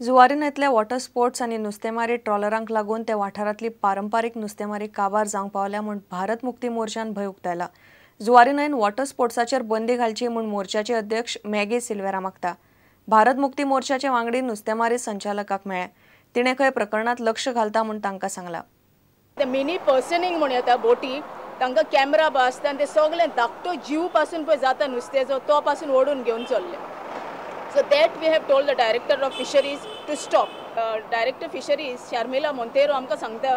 Zuari न्हंयतल्या water sports आनी नुस्तेमारी ट्रॉलरांक लागून त्या वाठारांतली पारंपारीक नुस्तेमारी काबार जावंक पावल्या म्हूण भारत मुक्ती मोर्चान भंय उक्तायला। जुवारी न्हंयेन वॉटर स्पोर्ट्साचेर बंदी घालची म्हूण मोर्चाचे अध्यक्ष मॅगी सिल्वेरा मागता। भारत मुक्ती मोर्चाचे वांगडी नुस्तेमारी संचालकाक मेळ्ळे, तिणें खंय प्रकरणांत लक्ष घालता म्हूण तांकां सांगला। मिनी पर्सनिंग म्हूण येता बोटी, तांकां कॅमेरा आसता आनी ते सगळे धाकटो जीव पासून पळय जाता नुस्त्याचो तो पासून ओडून घेवन चल्ले। So that we have told the director of fisheries to stop. Director fisheries Sharmila Monteiro आमकां सांगता,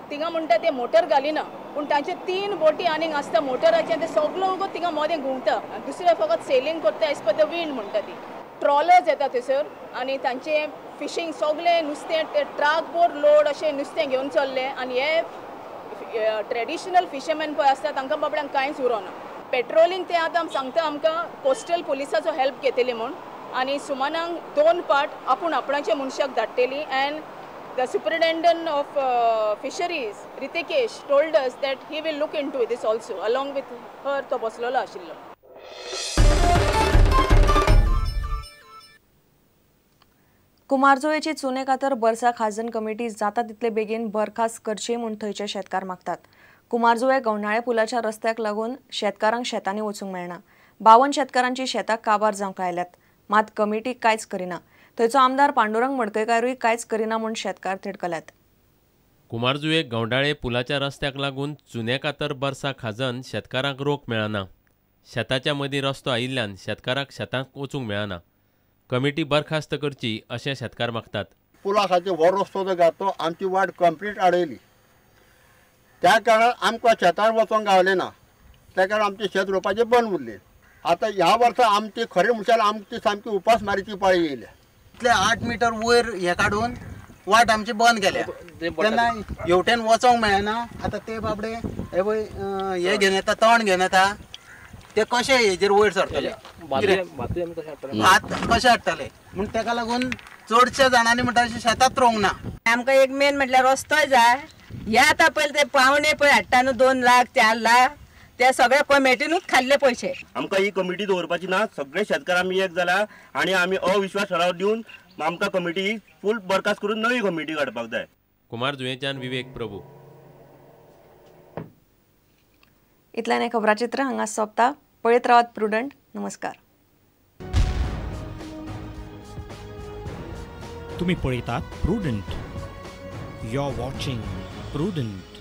तिंगा म्हणटा ते मोटर घालिना, पूण तांचे 3 बोटी आनीक आसता मोटराचे, ते सगलो वगत तिंगा मदें घुंवता आनी दुसरे फकत सेलींग करता एज पर the wind म्हणटा ती। ट्रॉलर्स येता थंयसर आनी तांचे फिशींग सगळें नुस्तें ते ट्रक बोर लोड अशें नुस्तें घेवन चल्ले आनी हे ट्रेडिशनल फिशरमॅन पळय आसता तांकां बाबड्यांक कांयच उरोना। पेट्रोलिंग ते आतां सांगता आमकां कोस्टल पुलिसाचो हेल्प घेतली म्हूण आनी सुमानांक 2 पार्ट आपूण आपणाच्या मनशाक धाडटली। And the superintendent of fisheries Ritikesh told us that he will look into this also along with her तो बसलेलो आशिल्लो। कुमारजुवेची चुनेकातर बर्सा खाजन कमिटी जाता तितले बेगीन बरखास्त करची म्हूण थंयचे शेतकार मागतात। कुमारजुवे गवणाळे पुलाच्या रस्त्याक लागून शेतकारांक शेतांनी वचूंक मेळना। 52 शेतकारांची शेतां काबार जावंक आयल्यात, मात कमिटी कांयच करिना। थंयचो आमदार पांडुरंग मडकयकारूय कांयच करिना म्हूण शेतकार तिडकल्यात। कुमारजुवे गवंडाळे पुलाच्या रस्त्याक लागून चुनेकातर बर्सा खाजन शेतकारांक रोख मेळना। शेताच्या मदीं रस्तो आयिल्ल्यान शेतकारांक शेतांत वचूंक मेळना। कमिटी बरखास्त करची अशें शेतकार मागतात। पुला खातीर हो रस्तो जो घातलो आमची वाट कंप्लीट आडयली, त्या कारणान आमकां शेतार वचोंक गावलें ना, त्या कारणान आमचें शेत रोवपाचें बंद उरलें। आतां ह्या वर्सा आमची खरें म्हणल्यार आमची सामकी उपासमारीची पाळी येयल्या। इतले 8 मिटर वयर हे काडून वाट आमची बंद केल्या, तेन्ना हेवटेन वचोंक मेळना। आतां ते बाबडे हे पळय हे घेवन येता, तण घेवन येता, ते कशे हेजेर वयर सरतले, भात कशे हाडटले, म्हूण तेका लागून चडशा जाणांनी म्हणटा अशें शेतात रोवंक ना। आमकां एक मेन म्हटल्यार रस्तोय जाय। हे आतां पयले ते पावणे पळय हाडटा न्हू 2 लाख 4 लाख, ते सगळे कमिटीनूच खाल्ले पयशे। आमकां ही कमिटी दवरपाची ना, सगळे शेतकार आमी एक जाला आनी आमी अविश्वास ठराव दिवन आमकां कमिटी फूल बरखास्त करून नवी कमिटी काडपाक जाय। कुमारजुवेंच्यान विवेक प्रभू। इतल्यान हें खबराचित्र हांगा सोंपता। पळयत रावात प्रुडंट। नमस्कार। तुम्ही पळयतात Prudent. You are watching Prudent.